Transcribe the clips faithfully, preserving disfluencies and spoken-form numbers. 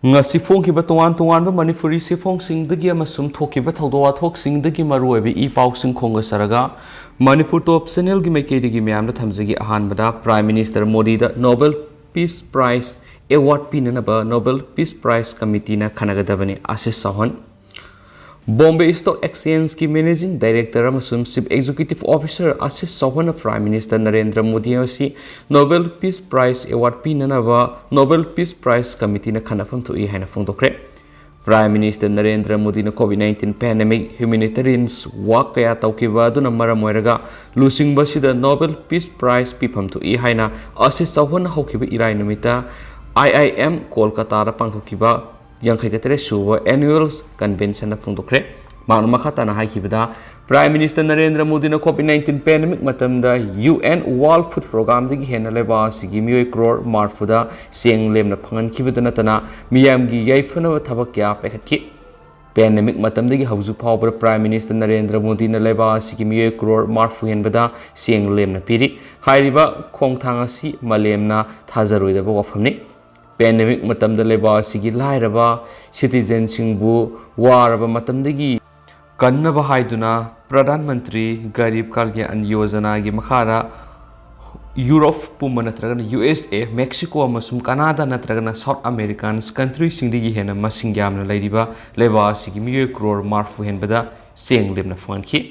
ꯉꯁꯤ ꯐꯣꯡꯈꯤꯕ ꯇꯣꯉꯥꯟ ꯇꯣꯉꯥꯟꯕ ꯃꯅꯤꯄꯨꯔꯤ ꯆꯦꯐꯣꯡꯁꯤꯡꯗꯒꯤ ꯑꯃꯁꯨꯡ ꯊꯣꯛꯈꯤꯕ ꯊꯧꯗꯣꯛ ꯋꯥꯊꯣꯛꯁꯤꯡꯗꯒꯤ ꯃꯔꯨꯑꯣꯏꯕ ꯏ ꯄꯥꯎꯁꯤꯡ ꯈꯣꯝꯒꯠꯆꯔꯒ ꯃꯅꯤꯄꯨꯔ ꯇꯣꯞ ꯆꯦꯅꯦꯜꯒꯤ ꯃꯥꯏꯀꯩꯗꯒꯤ ꯃꯌꯥꯝꯗ ꯊꯝꯖꯒꯦ꯫ ꯑꯍꯥꯟꯕꯗ, ꯄ꯭ꯔꯥꯏꯝ ꯃꯤꯅꯤꯁꯇꯔ ꯃꯣꯗꯤꯗ ꯅꯣꯕꯦꯜ ꯄꯤꯁ ꯄ꯭ꯔꯥꯏꯖ ꯑꯦꯋꯥꯔꯗ ꯄꯤꯅꯅꯕ ꯅꯣꯕꯦꯜ ꯄꯤꯁ ꯄ꯭ꯔꯥꯏꯖ ꯀꯃꯤꯇꯤꯅ ꯈꯟꯅꯒꯗꯕꯅꯤ, ꯑꯥꯁꯤꯁ ꯆꯧꯍꯥꯟ꯫ ꯕꯣꯝꯕꯦ ꯁ꯭ꯇꯣꯛ ꯑꯦꯛꯁꯆꯦꯟꯖꯀꯤ ꯃꯦꯅꯦꯖꯤꯡ ꯗꯥꯏꯔꯦꯛꯇꯔ ꯑꯃꯁꯨꯡ ꯆꯤꯐ ꯑꯦꯛꯖꯤꯀ꯭ꯌꯨꯇꯤꯚ ꯑꯣꯐꯤꯁꯔ ꯑꯥꯁꯤꯁ ꯆꯧꯍꯥꯟꯅ ꯄ꯭ꯔꯥꯏꯝ ꯃꯤꯅꯤꯁꯇꯔ ꯅꯔꯦꯟꯗ꯭ꯔ ꯃꯣꯗꯤ ꯑꯁꯤ ꯅꯣꯕꯦꯜ ꯄꯤꯁ ꯄ꯭ꯔꯥꯏꯖ ꯑꯦꯋꯥꯔꯗ ꯄꯤꯅꯅꯕ ꯅꯣꯕꯦꯜ ꯄꯤꯁ ꯄ꯭ꯔꯥꯏꯖ ꯀꯃꯤꯇꯤꯅ ꯈꯟꯅꯐꯝ ꯊꯣꯛꯏ ꯍꯥꯏꯅ ꯐꯣꯡꯗꯣꯛꯈ꯭ꯔꯦ꯫ ꯄ꯭ꯔꯥꯏꯝ ꯃꯤꯅꯤꯁꯇꯔ ꯅꯔꯦꯟꯗ꯭ꯔ ꯃꯣꯗꯤꯅ Covid nineteen pandemic humanitarians work ꯀꯌꯥ ꯇꯧꯈꯤꯕ ꯑꯗꯨꯅ ꯃꯔꯝ ꯑꯣꯏꯔꯒ ꯂꯨꯆꯤꯡꯕ ꯑꯁꯤꯗ ꯅꯣꯕꯦꯜ ꯄꯤꯁ ꯄ꯭ꯔꯥꯏꯖ ꯄꯤꯐꯝ ꯊꯣꯛꯏ ꯍꯥꯏꯅ ꯑꯥꯁꯤꯁ ꯆꯧꯍꯥꯟꯅ ꯍꯧꯈꯤꯕ ꯏꯔꯥꯏ ꯅꯨꯃꯤꯠꯇ ꯑꯥꯏ ꯑꯥꯏ ꯑꯦꯝ ꯀꯣꯜꯀꯇꯥꯗ ꯄꯥꯡꯊꯣꯛꯈꯤꯕ ꯌꯥꯡꯈꯩꯒ ꯇꯔꯦꯠ ꯁꯨꯕ ꯑꯦꯅꯨꯑꯦꯜ ꯀꯟꯚꯦꯟꯁꯟꯗ ꯐꯣꯡꯗꯣꯛꯈ꯭ꯔꯦ꯫ ꯃꯍꯥꯛꯅ ꯃꯈꯥ ꯇꯥꯅ ꯍꯥꯏꯈꯤꯕꯗ, ꯄ꯭ꯔꯥꯏꯝ ꯃꯤꯅꯤꯁꯇꯔ ꯅꯔꯦꯟꯗ꯭ꯔ ꯃꯣꯗꯤꯅ ꯀꯣꯚꯤꯗ ꯅꯥꯏꯟꯇꯤꯟ ꯄꯦꯟꯗꯦꯃꯤꯛ ꯃꯇꯝꯗ ꯌꯨ ꯑꯦꯟ ꯋꯥꯔꯜꯗ ꯐꯨꯗ ꯄ꯭ꯔꯣꯒ꯭ꯔꯥꯝꯗꯒꯤ ꯍꯦꯟꯅ ꯂꯩꯕꯥꯛ ꯑꯁꯤꯒꯤ ꯃꯤꯑꯣꯏ ꯀ꯭ꯔꯣꯔ ꯃꯔꯤꯐꯨꯗ ꯆꯦꯡ ꯂꯦꯝꯅ ꯐꯪꯍꯟꯈꯤꯕꯗ ꯅꯠꯇꯅ ꯃꯤꯌꯥꯝꯒꯤ ꯌꯥꯏꯐꯅꯕ ꯊꯕꯛ ꯀꯌꯥ ꯄꯥꯏꯈꯠꯈꯤ꯫ ꯄꯦꯟꯗꯦꯃꯤꯛ ꯃꯇꯝꯗꯒꯤ ꯍꯧꯖꯤꯛ ꯐꯥꯎꯕꯗ ꯄ꯭ꯔꯥꯏꯝ ꯃꯤꯅꯤꯁꯇꯔ ꯅꯔꯦꯟꯗ꯭ꯔ ꯃꯣꯗꯤꯅ ꯂꯩꯕꯥꯛ ꯑꯁꯤꯒꯤ ꯃꯤꯑꯣꯏ ꯀ꯭ꯔꯣꯔ ꯃꯔꯤꯐꯨ ꯍꯦꯟꯕꯗ ꯆꯦꯡ ꯂꯦꯝꯅ ꯄꯤꯔꯤ꯫ ꯍꯥꯏꯔꯤꯕ ꯈꯣꯡꯊꯥꯡ ꯑꯁꯤ ꯃꯥꯂꯦꯝꯅ ꯊꯥꯖꯔꯣꯏꯗꯕ ꯋꯥꯐꯝꯅꯤ꯫ ꯄꯦꯟꯗꯦꯃꯤꯛ ꯃꯇꯝꯗ ꯂꯩꯕꯥꯛ ꯑꯁꯤꯒꯤ ꯂꯥꯏꯔꯕ ꯁꯤꯇꯤꯖꯟꯁꯤꯡꯕꯨ ꯋꯥꯔꯕ ꯃꯇꯝꯗꯒꯤ ꯀꯟꯅꯕ ꯍꯥꯏꯗꯨꯅ ꯄ꯭ꯔꯙꯥꯟ ꯃꯟꯇ꯭ꯔꯤ ꯒꯔꯤꯕ ꯀꯜꯌꯥꯟ ꯌꯣꯖꯅꯥꯒꯤ ꯃꯈꯥꯗ ꯌꯨꯔꯣꯞ ꯄꯨꯝꯕ ꯅꯠꯇ꯭ꯔꯒꯅ ꯌꯨ ꯑꯦꯁ ꯑꯦ, ꯃꯦꯛꯁꯤꯀꯣ ꯑꯃꯁꯨꯡ ꯀꯅꯥꯗꯥ ꯅꯠꯇ꯭ꯔꯒꯅ ꯁꯥꯎꯠ ꯑꯃꯦꯔꯤꯀꯥꯟ ꯀꯟꯇ꯭ꯔꯤꯁꯤꯡꯗꯒꯤ ꯍꯦꯟꯅ ꯃꯁꯤꯡ ꯌꯥꯝꯅ ꯂꯩꯔꯤꯕ ꯂꯩꯕꯥꯛ ꯑꯁꯤꯒꯤ ꯃꯤꯑꯣꯏ ꯀ꯭ꯔꯣꯔ ꯃꯔꯤꯐꯨ ꯍꯦꯟꯕꯗ ꯆꯦꯡ ꯂꯦꯝꯅ ꯐꯪꯍꯟꯈꯤ꯫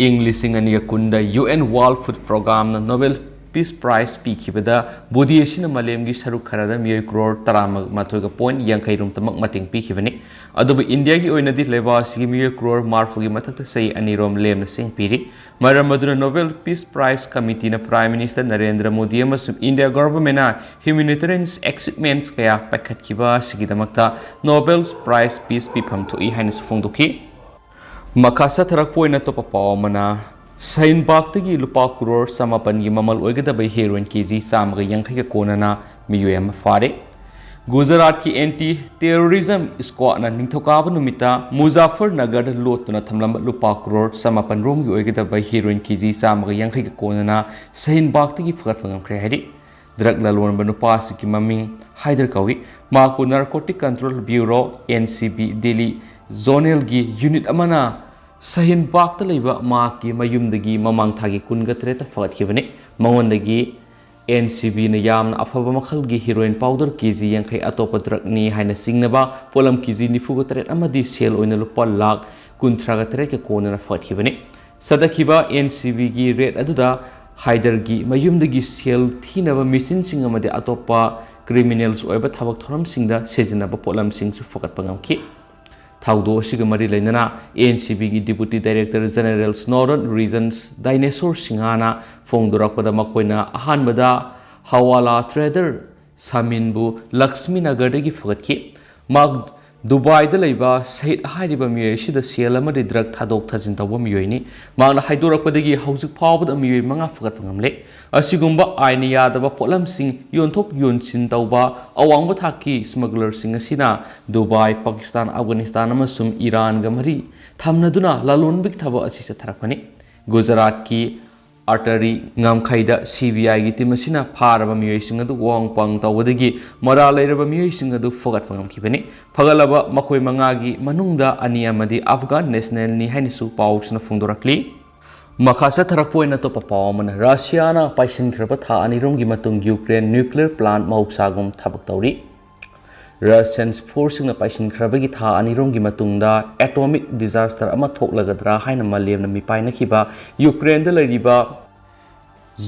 ꯏꯪ ꯂꯤꯁꯤꯡ ꯑꯅꯤꯒ ꯀꯨꯟꯗ ꯌꯨ ꯑꯦꯟ ꯋꯥꯔꯜꯗ ꯐꯨꯗ ꯄ꯭ꯔꯣꯒ꯭ꯔꯥꯝꯅ ꯅꯣꯕꯦꯜ ꯄꯤꯁ ꯄ꯭ꯔꯥꯏꯖ ꯄꯤꯈꯤꯕꯗ ꯃꯣꯗꯤ ꯑꯁꯤꯅ ꯃꯥꯂꯦꯝꯒꯤ ꯁꯔꯨꯛ ꯈꯔꯗ ꯃꯤꯑꯣꯏ ꯀ꯭ꯔꯣꯔ ꯇꯔꯥꯃꯥꯊꯣꯏꯒ ꯄꯣꯏꯟ ꯌꯥꯡꯈꯩ ꯔꯣꯝꯇꯃꯛ ꯃꯇꯦꯡ ꯄꯤꯈꯤꯕꯅꯤ꯫ ꯑꯗꯨꯕꯨ ꯏꯟꯗꯤꯌꯥꯒꯤ ꯑꯣꯏꯅꯗꯤ ꯂꯩꯕꯥꯛ ꯑꯁꯤꯒꯤ ꯃꯤꯑꯣꯏ ꯀ꯭ꯔꯣꯔ ꯃꯔꯤꯐꯨꯒꯤ ꯃꯊꯛꯇ ꯆꯍꯤ ꯑꯅꯤꯔꯣꯝ ꯂꯦꯝꯅ ꯆꯦꯡ ꯄꯤꯔꯤ꯫ ꯃꯔꯝ ꯑꯗꯨꯅ ꯅꯣꯕꯦꯜ ꯄꯤꯁ ꯄ꯭ꯔꯥꯏꯖ ꯀꯃꯤꯇꯤꯅ ꯄ꯭ꯔꯥꯏꯝ ꯃꯤꯅꯤꯁꯇꯔ ꯅꯔꯦꯟꯗ꯭ꯔ ꯃꯣꯗꯤ ꯑꯃꯁꯨꯡ ꯏꯟꯗꯤꯌꯥ ꯒꯚꯔꯟꯃꯦꯟꯠꯅ ꯍ꯭ꯌꯨꯃꯦꯅꯤꯇꯦꯔꯤꯌꯟ ꯑꯦꯆꯤꯞꯃꯦꯟꯠꯁ ꯀꯌꯥ ꯄꯥꯏꯈꯠꯈꯤꯕ ꯑꯁꯤꯒꯤꯗꯃꯛꯇ ꯅꯣꯕꯦꯜ ꯄ꯭ꯔꯥꯏꯖ ꯄꯤꯁ ꯄꯤꯐꯝ ꯊꯣꯛꯏ ꯍꯥꯏꯅꯁꯨ ꯐꯣꯡꯗꯣꯛꯈꯤ꯫ ꯃꯈꯥ ꯆꯠꯊꯔꯛꯄ ꯑꯣꯏꯅ ꯑꯇꯣꯞꯄ ꯄꯥꯎ ꯑꯃꯅ, ꯁꯍꯤꯟ ꯕꯥꯒꯇꯒꯤ ꯂꯨꯄꯥ ꯀ꯭ꯔꯣꯔ ꯆꯃꯥꯄꯟꯒꯤ ꯃꯃꯜ ꯑꯣꯏꯒꯗꯕ ꯍꯦꯔꯣꯏꯟ ꯀꯦ ꯖꯤ ꯆꯥꯝꯃꯒ ꯌꯥꯡꯈꯩꯒ ꯀꯣꯟꯅꯅ ꯃꯤꯑꯣꯏ ꯑꯃ ꯐꯥꯔꯦ꯫ ꯒꯨꯖꯔꯥꯠꯀꯤ ꯑꯦꯟꯇꯤ ꯇꯦꯔꯣꯔꯤꯖꯝ ꯁ꯭ꯀ꯭ꯋꯥꯗꯅ ꯅꯤꯡꯊꯧꯀꯥꯕ ꯅꯨꯃꯤꯠꯇ ꯃꯨꯖꯥꯐꯔꯅꯒꯔꯗ ꯂꯣꯠꯇꯨꯅ ꯊꯝꯂꯝꯕ ꯂꯨꯄꯥ ꯀ꯭ꯔꯣꯔ ꯆꯃꯥꯄꯟ ꯔꯣꯝꯒꯤ ꯑꯣꯏꯒꯗꯕ ꯍꯦꯔꯣꯏꯟ ꯀꯦ ꯖꯤ ꯆꯥꯝꯃꯒ ꯌꯥꯡꯈꯩꯒ ꯀꯣꯟꯅꯅ ꯁꯍꯤꯟ ꯕꯥꯒꯇꯒꯤ ꯐꯒꯠꯄ ꯉꯝꯈ꯭ꯔꯦ ꯍꯥꯏꯔꯤ꯫ ꯗ꯭ꯔꯒ ꯂꯂꯣꯟꯕ ꯅꯨꯄꯥ ꯑꯁꯤꯒꯤ ꯃꯃꯤꯡ ꯍꯥꯏꯗꯔ ꯀꯧꯏ꯫ ꯃꯍꯥꯛꯄꯨ Narcotic Control Bureau, N C B, Delhi ꯖꯣꯅꯦꯜꯒꯤ ꯌꯨꯅꯤꯠ ꯑꯃꯅ ꯁꯍꯤꯟ ꯕꯥꯒꯇ ꯂꯩꯕ ꯃꯍꯥꯛꯀꯤ ꯃꯌꯨꯝꯗꯒꯤ ꯃꯃꯥꯡ ꯊꯥꯒꯤ ꯀꯨꯟꯒ ꯇꯔꯦꯠꯇ ꯐꯒꯠꯈꯤꯕꯅꯤ꯫ ꯃꯉꯣꯟꯗꯒꯤ N C Bꯅ ꯌꯥꯝꯅ ꯑꯐꯕ ꯃꯈꯜꯒꯤ heroin powder K G ꯌꯥꯡꯈꯩ, ꯑꯇꯣꯞꯄ ꯗ꯭ꯔꯒꯅꯤ ꯍꯥꯏꯅ ꯆꯤꯡꯅꯕ ꯄꯣꯠꯂꯝ K G ꯅꯤꯐꯨꯒ ꯇꯔꯦꯠ ꯑꯃꯗꯤ ꯁꯦꯜ ꯑꯣꯏꯅ ꯂꯨꯄꯥ ꯂꯥꯈ ꯀꯨꯟꯊ꯭ꯔꯥꯒ ꯇꯔꯦꯠꯀ ꯀꯣꯟꯅꯅ ꯐꯒꯠꯈꯤꯕꯅꯤ꯫ ꯁꯗꯠꯈꯤꯕ N C Bꯒꯤ raid ꯑꯗꯨꯗ ꯍꯥꯏꯗꯔꯒꯤ ꯃꯌꯨꯝꯗꯒꯤ ꯁꯦꯜ ꯊꯤꯅꯕ ꯃꯦꯆꯤꯟꯁꯤꯡ ꯑꯃꯗꯤ ꯑꯇꯣꯞꯄ criminals ꯑꯣꯏꯕ ꯊꯕꯛ ꯊꯧꯔꯝꯁꯤꯡꯗ ꯁꯤꯖꯤꯟꯅꯕ ꯄꯣꯠꯂꯝꯁꯤꯡꯁꯨ ꯐꯒꯠꯄ ꯉꯝꯈꯤ꯫ ꯊꯧꯗꯣꯛ ꯑꯁꯤꯒ ꯃꯔꯤ ꯂꯩꯅꯅ N C Bꯒꯤ Deputy Director General Snoren Regens Dinosaur Singhana ꯐꯣꯡꯗꯣꯔꯛꯄꯗ, ꯃꯈꯣꯏꯅ ꯑꯍꯥꯟꯕꯗ ꯍꯋꯥꯂꯥ trader ꯁꯥꯃꯤꯟꯕꯨ ꯂꯛꯁꯃꯤ ꯅꯒꯔꯗꯒꯤ ꯐꯒꯠꯈꯤ꯫ ꯃꯍꯥꯛ ꯗꯨꯕꯥꯏꯗ ꯂꯩꯕ ꯁꯍꯤꯗ ꯍꯥꯏꯔꯤꯕ ꯃꯤꯑꯣꯏ ꯑꯁꯤꯗ ꯁꯦꯜ ꯑꯃꯗꯤ ꯗ꯭ꯔꯒ ꯊꯥꯗꯣꯛ ꯊꯥꯖꯤꯟ ꯇꯧꯕ ꯃꯤꯑꯣꯏꯅꯤ꯫ ꯃꯍꯥꯛꯅ ꯍꯥꯏꯗꯣꯔꯛꯄꯗꯒꯤ ꯍꯧꯖꯤꯛ ꯐꯥꯎꯕꯗ ꯃꯤꯑꯣꯏ ꯃꯉꯥ ꯐꯒꯠꯄ ꯉꯝꯂꯦ꯫ ꯑꯁꯤꯒꯨꯝꯕ ꯑꯥꯏꯟꯅ ꯌꯥꯗꯕ ꯄꯣꯠꯂꯝꯁꯤꯡ ꯌꯣꯟꯊꯣꯛ ꯌꯣꯟꯁꯤꯟ ꯇꯧꯕ ꯑꯋꯥꯡꯕ ꯊꯥꯛꯀꯤ ꯁ꯭ꯃꯒꯂꯔꯁꯤꯡ ꯑꯁꯤꯅ ꯗꯨꯕꯥꯏ, ꯄꯥꯀꯤꯁꯇꯥꯟ, ꯑꯐꯒꯥꯅꯤꯁꯇꯥꯟ ꯑꯃꯁꯨꯡ ꯏꯔꯥꯟꯒ ꯃꯔꯤ ꯊꯝꯅꯗꯨꯅ ꯂꯂꯣꯟꯕꯒꯤ ꯊꯕꯛ ꯑꯁꯤ ꯆꯠꯊꯔꯛꯄꯅꯤ꯫ ꯒꯨꯖꯔꯥꯠꯀꯤ ꯑꯇꯔꯤ ꯉꯝꯈꯩꯗ C B I ꯒꯤ team ꯑꯁꯤꯅ ꯐꯥꯔꯕ ꯃꯤꯑꯣꯏꯁꯤꯡ ꯑꯗꯨ ꯋꯥꯍꯪ ꯄꯥꯎꯍꯪ ꯇꯧꯕꯗꯒꯤ ꯃꯔꯥꯜ ꯂꯩꯔꯕ ꯃꯤꯑꯣꯏꯁꯤꯡ ꯑꯗꯨ ꯐꯒꯠꯄ ꯉꯝꯈꯤꯕꯅꯤ꯫ ꯐꯒꯠꯂꯕ ꯃꯈꯣꯏ ꯃꯉꯥꯒꯤ ꯃꯅꯨꯡꯗ ꯑꯅꯤ ꯑꯃꯗꯤ Afghan nationalꯅꯤ ꯍꯥꯏꯅꯁꯨ ꯄꯥꯎꯁꯤꯅ ꯐꯣꯡꯗꯣꯔꯛꯂꯤ꯫ ꯃꯈꯥ ꯆꯠꯊꯔꯛꯄ ꯑꯣꯏꯅ ꯑꯇꯣꯞꯄ ꯄꯥꯎ ꯑꯃꯅ, ꯔꯁꯤꯌꯥꯅ ꯄꯥꯏꯁꯤꯟꯈ꯭ꯔꯕ ꯊꯥ ꯑꯅꯤꯔꯣꯝꯒꯤ ꯃꯇꯨꯡ ꯌꯨꯀ꯭ꯔꯦꯟ nuclear plant ꯃꯍꯧꯁꯥꯒꯨꯝ ꯊꯕꯛ ꯇꯧꯔꯤ꯫ ꯔꯁꯤꯌꯟ ꯐꯣꯔꯁꯁꯤꯡꯅ ꯄꯥꯏꯁꯤꯟꯈ꯭ꯔꯕꯒꯤ ꯊꯥ ꯑꯅꯤꯔꯣꯝꯒꯤ ꯃꯇꯨꯡꯗ atomic disaster ꯑꯃ ꯊꯣꯛꯂꯒꯗ꯭ꯔꯥ ꯍꯥꯏꯅ ꯃꯥꯂꯦꯝꯅ ꯃꯤꯄꯥꯏꯅꯈꯤꯕ ꯌꯨꯀ꯭ꯔꯦꯟꯗ ꯂꯩꯔꯤꯕ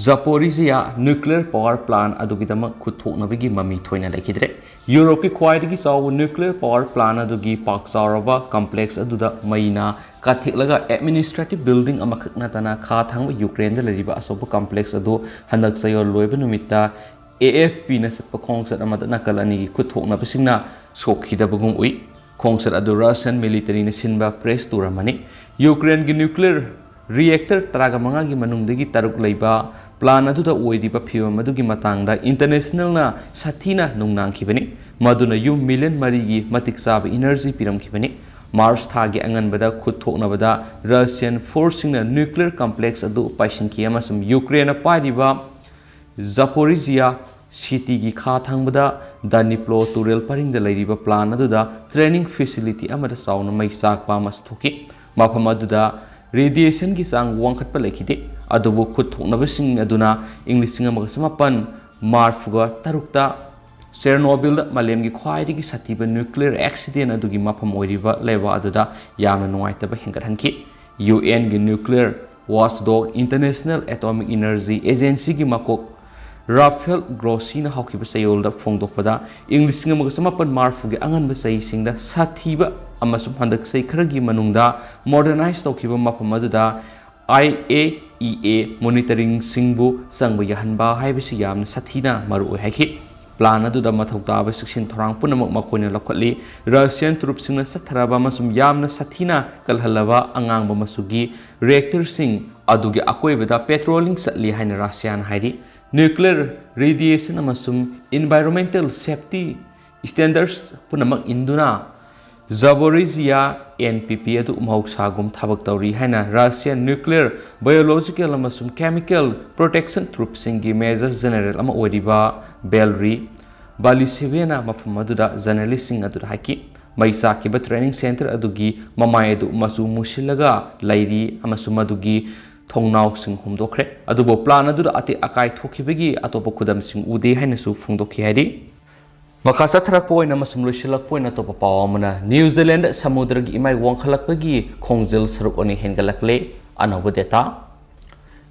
ꯖꯄꯣꯔꯤꯖꯤꯌꯥ nuclear power plant ꯑꯗꯨꯒꯤꯗꯃꯛ ꯈꯨꯠ ꯊꯣꯛꯅꯕꯒꯤ ꯃꯃꯤ ꯊꯣꯏꯅ ꯂꯩꯈꯤꯗ꯭ꯔꯦ꯫ ꯌꯨꯔꯣꯞꯀꯤ ꯈ꯭ꯋꯥꯏꯗꯒꯤ ꯆꯥꯎꯕ nuclear power plant ꯑꯗꯨꯒꯤ ꯄꯥꯛ ꯆꯥꯎꯔꯕ complex ꯑꯗꯨꯗ ꯃꯩꯅ ꯀꯥꯊꯦꯛꯂꯒ administrative building ꯑꯃꯈꯛ ꯅꯠꯇꯅ ꯈꯥ ꯊꯪꯕ ꯌꯨꯀ꯭ꯔꯦꯟꯗ ꯂꯩꯔꯤꯕ ꯑꯆꯧꯕ complex ꯑꯗꯨ ꯍꯟꯗꯛ ꯆꯌꯣꯜ ꯂꯣꯏꯕ ꯅꯨꯃꯤꯠꯇ A F Pꯅ ꯆꯠꯄ ꯈꯣꯡꯆꯠ ꯑꯃꯗ ꯅꯥꯀꯜ ꯑꯅꯤꯒꯤ ꯈꯨꯠ ꯊꯣꯛꯅꯕꯁꯤꯡꯅ ꯁꯣꯛꯈꯤꯗꯕꯒꯨꯝ ꯎꯏ꯫ ꯈꯣꯡꯆꯠ ꯑꯗꯨ Russian militaryꯅ ꯁꯤꯟꯕ press tour ꯑꯃꯅꯤ꯫ ꯌꯨꯀ꯭ꯔꯦꯟꯒꯤ nuclear reactor ꯇꯔꯥꯒ ꯃꯉꯥꯒꯤ ꯃꯅꯨꯡꯗꯒꯤ ꯇꯔꯨꯛ ꯂꯩꯕ plant ꯑꯗꯨꯗ ꯑꯣꯏꯔꯤꯕ ꯐꯤꯚꯝ ꯑꯗꯨꯒꯤ ꯃꯇꯥꯡꯗ internationalꯅ ꯁꯥꯊꯤꯅ ꯅꯨꯡꯅꯥꯡꯈꯤꯕꯅꯤ, ꯃꯗꯨꯅ ꯌꯨꯝ million ꯃꯔꯤꯒꯤ ꯃꯇꯤꯛ ꯆꯥꯕ energy ꯄꯤꯔꯝꯈꯤꯕꯅꯤ꯫ March ꯊꯥꯒꯤ ꯑꯉꯟꯕꯗ ꯈꯨꯠ ꯊꯣꯛꯅꯕꯗ Russian forceꯁꯤꯡꯅ nuclear complex ꯑꯗꯨ ꯄꯥꯏꯁꯤꯟꯈꯤ ꯑꯃꯁꯨꯡ ꯌꯨꯀ꯭ꯔꯦꯟꯅ ꯄꯥꯏꯔꯤꯕ ꯖꯥꯄꯣꯔꯤꯖꯤꯌꯥ ꯁꯤꯇꯤꯒꯤ ꯈꯥ ꯊꯪꯕꯗ ꯗꯅꯤꯄ꯭ꯂꯣ ꯇꯨꯔꯦꯜ ꯄꯔꯤꯡꯗ ꯂꯩꯔꯤꯕ ꯄ꯭ꯂꯥꯟ ꯑꯗꯨꯗ ꯇ꯭ꯔꯦꯅꯤꯡ ꯐꯦꯁꯤꯂꯤꯇꯤ ꯑꯃꯗ ꯆꯥꯎꯅ ꯃꯩ ꯆꯥꯛꯄ ꯑꯃꯁꯨ ꯊꯣꯛꯈꯤ꯫ ꯃꯐꯝ ꯑꯗꯨꯗ ꯔꯦꯗꯤꯌꯦꯁꯟꯒꯤ ꯆꯥꯡ ꯋꯥꯡꯈꯠꯄ ꯂꯩꯈꯤꯗꯦ꯫ ꯑꯗꯨꯕꯨ ꯈꯨꯠ ꯊꯣꯛꯅꯕꯁꯤꯡ ꯑꯗꯨꯅ ꯏꯪ ꯂꯤꯁꯤꯡ ꯑꯃꯒ ꯆꯃꯥꯄꯟ ꯃꯔꯤꯐꯨꯒ ꯇꯔꯨꯛꯇ ꯆꯦꯔꯅꯣꯕꯤꯜꯗ ꯃꯥꯂꯦꯝꯒꯤ ꯈ꯭ꯋꯥꯏꯗꯒꯤ ꯁꯥꯊꯤꯕ ꯅ꯭ꯌꯨꯀ꯭ꯂꯤꯌꯔ ꯑꯦꯛꯁꯤꯗꯦꯟ ꯑꯗꯨꯒꯤ ꯃꯐꯝ ꯑꯣꯏꯔꯤꯕ ꯂꯩꯕꯥꯛ ꯑꯗꯨꯗ ꯌꯥꯝꯅ ꯅꯨꯡꯉꯥꯏꯇꯕ ꯍꯦꯟꯒꯠꯍꯟꯈꯤ꯫ ꯌꯨ ꯑꯦꯟꯒꯤ nuclear watchdog International Atomic Energy ꯑꯦꯖꯦꯟꯁꯤꯒꯤ ꯃꯀꯣꯛ ꯔꯥꯐꯦꯜ ꯒ꯭ꯔꯣꯁꯤꯅ ꯍꯧꯈꯤꯕ ꯆꯌꯣꯜꯗ ꯐꯣꯡꯗꯣꯛꯄꯗ, ꯏꯪ ꯂꯤꯁꯤꯡ ꯑꯃꯒ ꯆꯃꯥꯄꯟ ꯃꯔꯤꯐꯨꯒꯤ ꯑꯉꯟꯕ ꯆꯍꯤꯁꯤꯡꯗ ꯁꯥꯊꯤꯕ ꯑꯃꯁꯨꯡ ꯍꯟꯗꯛ ꯆꯍꯤ ꯈꯔꯒꯤ ꯃꯅꯨꯡꯗ ꯃꯣꯗꯔꯅꯥꯏꯖ ꯇꯧꯈꯤꯕ ꯃꯐꯝ ꯑꯗꯨꯗ ꯑꯥꯏ ꯑꯦ ꯏ ꯑꯦ ꯃꯣꯅꯤꯇꯔꯤꯡꯁꯤꯡꯕꯨ ꯆꯪꯕ ꯌꯥꯍꯟꯕ ꯍꯥꯏꯕꯁꯤ ꯌꯥꯝꯅ ꯁꯥꯊꯤꯅ ꯃꯔꯨꯑꯣꯏ ꯍꯥꯏꯈꯤ꯫ ꯄ꯭ꯂꯥꯟ ꯑꯗꯨꯗ ꯃꯊꯧ ꯇꯥꯕ ꯆꯦꯛꯁꯤꯟ ꯊꯧꯔꯥꯡ ꯄꯨꯝꯅꯃꯛ ꯃꯈꯣꯏꯅ ꯂꯧꯈꯠꯂꯤ꯫ ꯔꯁꯤꯌꯥꯟ ꯇ꯭ꯔꯨꯞꯁꯤꯡꯅ ꯆꯠꯊꯔꯕ ꯑꯃꯁꯨꯡ ꯌꯥꯝꯅ ꯁꯥꯊꯤꯅ ꯀꯜꯍꯜꯂꯕ ꯑꯉꯥꯡꯕ ꯃꯆꯨꯒꯤ ꯔꯤꯑꯦꯛꯇꯔꯁꯤꯡ ꯑꯗꯨꯒꯤ ꯑꯀꯣꯏꯕꯗ ꯄꯦꯇ꯭ꯔꯣꯂꯤꯡ ꯆꯠꯂꯤ ꯍꯥꯏꯅ ꯔꯁꯤꯌꯥꯅ ꯍꯥꯏꯔꯤ꯫ ꯅ꯭ꯌꯨꯀ꯭ꯂꯤꯌꯔ ꯔꯦꯗꯤꯌꯦꯁꯟ ꯑꯃꯁꯨꯡ ꯏꯟꯚꯥꯏꯔꯣꯟꯃꯦꯟꯇꯦꯜ ꯁꯦꯐꯇꯤ ꯁ꯭ꯇꯦꯟꯗꯔꯗꯁ ꯄꯨꯝꯅꯃꯛ ꯏꯟꯗꯨꯅ ꯖꯥꯕꯣꯔꯤꯖꯤꯌꯥ ꯑꯦꯟ ꯄꯤ ꯄꯤ ꯑꯗꯨ ꯃꯍꯧꯁꯥꯒꯨꯝ ꯊꯕꯛ ꯇꯧꯔꯤ ꯍꯥꯏꯅ ꯔꯁꯤꯌꯥꯟ ꯅ꯭ꯌꯨꯀ꯭ꯂꯤꯌꯔ, ꯕꯥꯏꯑꯣꯂꯣꯖꯤꯀꯦꯜ ꯑꯃꯁꯨꯡ ꯀꯦꯃꯤꯀꯦꯜ ꯄ꯭ꯔꯣꯇꯦꯛꯁꯟ ꯇ꯭ꯔꯨꯞꯁꯤꯡꯒꯤ ꯃꯦꯖꯔ ꯖꯦꯅꯔꯦꯜ ꯑꯃ ꯑꯣꯏꯔꯤꯕ ꯕꯦꯂꯔꯤ ꯕꯥꯂꯤꯁꯦꯚꯦꯅ ꯃꯐꯝ ꯑꯗꯨꯗ ꯖꯔꯅꯦꯂꯤꯁꯁꯤꯡ ꯑꯗꯨꯗ ꯍꯥꯏꯈꯤ꯫ ꯃꯩ ꯆꯥꯛꯈꯤꯕ ꯇ꯭ꯔꯦꯅꯤꯡ ꯁꯦꯟꯇꯔ ꯑꯗꯨꯒꯤ ꯃꯃꯥꯏ ꯑꯗꯨ ꯃꯆꯨ ꯃꯨꯁꯤꯜꯂꯒ ꯂꯩꯔꯤ ꯑꯃꯁꯨꯡ ꯃꯗꯨꯒꯤ ꯊꯣꯡꯅꯥꯎꯁꯤꯡ ꯍꯨꯝꯗꯣꯛꯈ꯭ꯔꯦ, ꯑꯗꯨꯕꯨ ꯄ꯭ꯂꯥꯟ ꯑꯗꯨꯗ ꯑꯇꯦꯛ ꯑꯀꯥꯏ ꯊꯣꯛꯈꯤꯕꯒꯤ ꯑꯇꯣꯞꯄ ꯈꯨꯗꯝꯁꯤꯡ ꯎꯗꯦ ꯍꯥꯏꯅꯁꯨ ꯐꯣꯡꯗꯣꯛꯈꯤ ꯍꯥꯏꯔꯤ꯫ ꯃꯈꯥ ꯆꯠꯊꯔꯛꯄ ꯑꯣꯏꯅ ꯑꯃꯁꯨꯡ ꯂꯣꯏꯁꯤꯜꯂꯛꯄ ꯑꯣꯏꯅ ꯑꯇꯣꯞꯄ ꯄꯥꯎ ꯑꯃꯅ, ꯅ꯭ꯌꯨ ꯖꯤꯂꯦꯟꯗ ꯁꯃꯨꯗ꯭ꯔꯒꯤ ꯏꯃꯥꯏ ꯋꯥꯡꯈꯠꯂꯛꯄꯒꯤ ꯈꯣꯡꯖꯦꯜ ꯁꯔꯨꯛ ꯑꯅꯤ ꯍꯦꯟꯒꯠꯂꯛꯂꯦ꯫ ꯑꯅꯧꯕ ꯗꯦꯇꯥ꯫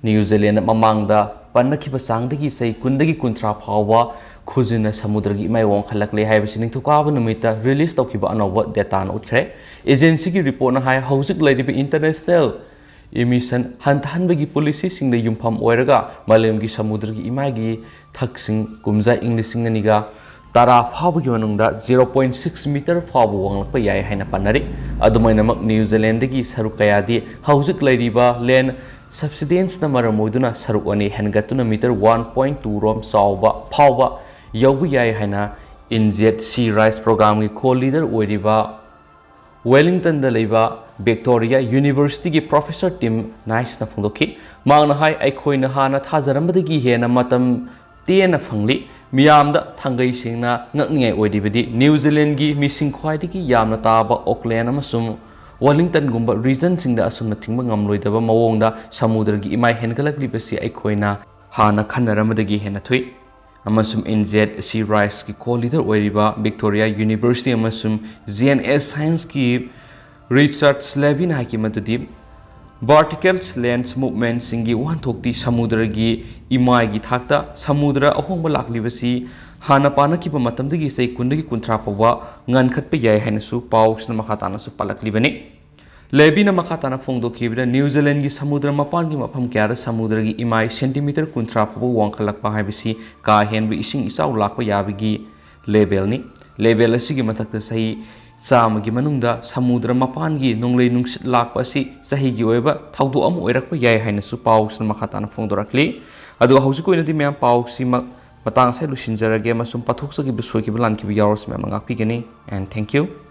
ꯅ꯭ꯌꯨ ꯖꯤꯂꯦꯟꯗ ꯃꯃꯥꯡꯗ ꯄꯟꯅꯈꯤꯕ ꯆꯥꯡꯗꯒꯤ ꯆꯍꯤ ꯀꯨꯟꯗꯒꯤ ꯀꯨꯟꯊ꯭ꯔꯥ ꯐꯥꯎꯕ ꯈꯨꯖꯤꯟꯅ ꯁꯃꯨꯗ꯭ꯔꯒꯤ ꯏꯃꯥꯏ ꯋꯥꯡꯈꯠꯂꯛꯂꯦ ꯍꯥꯏꯕꯁꯤ ꯅꯤꯡꯊꯧꯀꯥꯕ ꯅꯨꯃꯤꯠꯇ ꯔꯤꯂꯤꯖ ꯇꯧꯈꯤꯕ ꯑꯅꯧꯕ ꯗꯦꯇꯥꯅ ꯎꯠꯈ꯭ꯔꯦ꯫ ꯑꯦꯖꯦꯟꯁꯤꯒꯤ ꯔꯤꯄꯣꯔꯠꯅ ꯍꯥꯏ, ꯍꯧꯖꯤꯛ ꯂꯩꯔꯤꯕ ꯏꯟꯇꯔꯅꯦꯁꯅꯦꯜ ꯏꯃꯤꯁꯟ ꯍꯟꯊꯍꯟꯕꯒꯤ ꯄꯣꯂꯤꯁꯤꯁꯤꯡꯗ ꯌꯨꯝꯐꯝ ꯑꯣꯏꯔꯒ ꯃꯥꯂꯦꯝꯒꯤ ꯁꯃꯨꯗ꯭ꯔꯒꯤ ꯏꯃꯥꯏꯒꯤ ꯊꯛꯁꯤꯡ ꯀꯨꯝꯖꯥ ꯏꯪ ꯂꯤꯁꯤꯡ ꯑꯅꯤꯒ ꯇꯔꯥ ꯐꯥꯎꯕꯒꯤ ꯃꯅꯨꯡꯗ zero point six meter ꯐꯥꯎꯕ ꯋꯥꯡꯂꯛꯄ ꯌꯥꯏ ꯍꯥꯏꯅ ꯄꯟꯅꯔꯤ꯫ ꯑꯗꯨꯃꯥꯏꯅꯃꯛ ꯅ꯭ꯌꯨ ꯖꯤꯂꯦꯟꯗꯒꯤ ꯁꯔꯨꯛ ꯀꯌꯥꯗꯤ ꯍꯧꯖꯤꯛ ꯂꯩꯔꯤꯕ ꯂꯦꯟ ꯁꯕꯁꯤꯗꯦꯟꯁꯅ ꯃꯔꯝ ꯑꯣꯏꯗꯨꯅ ꯁꯔꯨꯛ ꯑꯅꯤ ꯍꯦꯟꯒꯠꯇꯨꯅ ꯃꯤꯇꯔ ꯋꯥꯟ ꯄꯣꯏꯟ ꯇꯨ ꯔꯣꯝ ꯆꯥꯎꯕ ꯐꯥꯎꯕ ꯌꯧꯕ ꯌꯥꯏ ꯍꯥꯏꯅ ꯏꯟꯖꯦꯠ ꯁꯤ ꯔꯥꯏꯁ ꯄ꯭ꯔꯣꯒ꯭ꯔꯥꯝꯒꯤ ꯀꯣ ꯂꯤꯗꯔ ꯑꯣꯏꯔꯤꯕ ꯋꯦꯂꯤꯡꯇꯟꯗ ꯂꯩꯕ ꯚꯤꯛꯇꯣꯔꯤꯌꯥ ꯌꯨꯅꯤꯚꯔꯁꯤꯇꯤꯒꯤ ꯄ꯭ꯔꯣꯐꯦꯁꯔ ꯇꯤꯝ ꯅꯥꯏꯁꯅ ꯐꯣꯡꯗꯣꯛꯈꯤ꯫ ꯃꯍꯥꯛꯅ ꯍꯥꯏ, ꯑꯩꯈꯣꯏꯅ ꯍꯥꯟꯅ ꯊꯥꯖꯔꯝꯕꯗꯒꯤ ꯍꯦꯟꯅ ꯃꯇꯝ ꯇꯦꯟꯅ ꯐꯪꯂꯤ꯫ ꯃꯤꯌꯥꯝꯗ ꯊꯥꯡꯒꯩ ꯁꯦꯡꯅ ꯉꯛꯅꯤꯡꯉꯥꯏ ꯑꯣꯏꯔꯤꯕꯗꯤ ꯅ꯭ꯌꯨ ꯖꯤꯂꯦꯟꯒꯤ ꯃꯤꯁꯤꯡ ꯈ꯭ꯋꯥꯏꯗꯒꯤ ꯌꯥꯝꯅ ꯇꯥꯕ ꯑꯣꯛꯂꯦꯟ ꯑꯃꯁꯨꯡ ꯋꯦꯂꯤꯡꯇꯟꯒꯨꯝꯕ ꯔꯤꯖꯟꯁꯤꯡꯗ ꯑꯁꯨꯝꯅ ꯊꯤꯡꯕ ꯉꯝꯂꯣꯏꯗꯕ ꯃꯑꯣꯡꯗ ꯁꯃꯨꯗ꯭ꯔꯒꯤ ꯏꯃꯥꯏ ꯍꯦꯟꯒꯠꯂꯛꯂꯤꯕꯁꯤ ꯑꯩꯈꯣꯏꯅ ꯍꯥꯟꯅ ꯈꯟꯅꯔꯝꯕꯗꯒꯤ ꯍꯦꯟꯅ ꯊꯨꯏ꯫ ꯑꯃꯁꯨꯡ ꯏꯟ ꯖꯦꯠ ꯁꯤ ꯔꯥꯏꯁꯀꯤ ꯀꯣ ꯂꯤꯗꯔ ꯑꯣꯏꯔꯤꯕ ꯚꯤꯛꯇꯣꯔꯤꯌꯥ ꯌꯨꯅꯤꯚꯔꯁꯤꯇꯤ ꯑꯃꯁꯨꯡ ꯖꯤ ꯑꯦꯟ ꯑꯦꯁ ꯁꯥꯏꯟꯁꯀꯤ ꯔꯤꯆꯥꯔꯗ ꯂꯦꯚꯤꯟ ꯍꯥꯏꯈꯤ ꯃꯗꯨꯗꯤ, ꯚꯥꯔꯇꯤꯀꯦꯜ ꯂꯦꯟꯁ ꯃꯨꯚꯃꯦꯟꯠꯁꯤꯡꯒꯤ ꯋꯥꯍꯟꯊꯣꯛꯇꯤ ꯁꯃꯨꯗ꯭ꯔꯒꯤ ꯏꯃꯥꯏꯒꯤ ꯊꯥꯛꯇ ꯁꯃꯨꯗ꯭ꯔ ꯑꯍꯣꯡꯕ ꯂꯥꯛꯂꯤꯕꯁꯤ ꯍꯥꯟꯅ ꯄꯥꯅꯈꯤꯕ ꯃꯇꯝꯗꯒꯤ ꯆꯍꯤ ꯀꯨꯟꯗꯒꯤ ꯀꯨꯟꯊ꯭ꯔꯥ ꯐꯥꯎꯕ ꯉꯟꯈꯠꯄ ꯌꯥꯏ ꯍꯥꯏꯅꯁꯨ ꯄꯥꯎꯁꯤꯅ ꯃꯈꯥ ꯇꯥꯅꯁꯨ ꯄꯥꯜꯂꯛꯂꯤꯕꯅꯤ꯫ ꯂꯦꯚꯤꯅ ꯃꯈꯥ ꯇꯥꯅ ꯐꯣꯡꯗꯣꯛꯈꯤꯕꯗ, ꯅ꯭ꯌꯨ ꯖꯤꯂꯦꯟꯒꯤ ꯁꯃꯨꯗ꯭ꯔ ꯃꯄꯥꯟꯒꯤ ꯃꯐꯝ ꯀꯌꯥꯗ ꯁꯃꯨꯗ꯭ꯔꯒꯤ ꯏꯃꯥꯏ ꯁꯦꯟꯇꯤꯃꯤꯇꯔ ꯀꯨꯟꯊ꯭ꯔꯥ ꯐꯥꯎꯕ ꯋꯥꯡꯈꯠꯂꯛꯄ ꯍꯥꯏꯕꯁꯤ ꯀꯥ ꯍꯦꯟꯕ ꯏꯁꯤꯡ ꯏꯆꯥꯎ ꯂꯥꯛꯄ ꯌꯥꯕꯒꯤ ꯂꯦꯚꯦꯜꯅꯤ꯫ ꯂꯦꯚꯦꯜ ꯑꯁꯤꯒꯤ ꯃꯊꯛꯇ ꯆꯍꯤ ꯆꯥꯝꯃꯒꯤ ꯃꯅꯨꯡꯗ ꯁꯃꯨꯗ꯭ꯔ ꯃꯄꯥꯟꯒꯤ ꯅꯣꯡꯂꯩ ꯅꯨꯡꯁꯤꯠ ꯂꯥꯛꯄ ꯑꯁꯤ ꯆꯍꯤꯒꯤ ꯑꯣꯏꯕ ꯊꯧꯗꯣꯛ ꯑꯃ ꯑꯣꯏꯔꯛꯄ ꯌꯥꯏ ꯍꯥꯏꯅꯁꯨ ꯄꯥꯎꯁꯤꯅ ꯃꯈꯥ ꯇꯥꯅ ꯐꯣꯡꯗꯣꯔꯛꯂꯤ꯫ ꯑꯗꯨꯒ ꯍꯧꯖꯤꯛꯀꯤ ꯑꯣꯏꯅꯗꯤ ꯃꯌꯥꯝ ꯄꯥꯎꯁꯤꯃꯛ ꯃꯇꯥꯡ ꯑꯁꯤꯗ ꯂꯣꯏꯁꯤꯟꯖꯔꯒꯦ, ꯑꯃꯁꯨꯡ ꯄꯥꯊꯣꯛꯆꯈꯤꯕ ꯁꯣꯏꯈꯤꯕ ꯂꯥꯟꯈꯤꯕ ꯌꯥꯎꯔꯁꯨ ꯃꯌꯥꯝꯅ ꯉꯥꯛꯄꯤꯒꯅꯤ꯫ And thank you.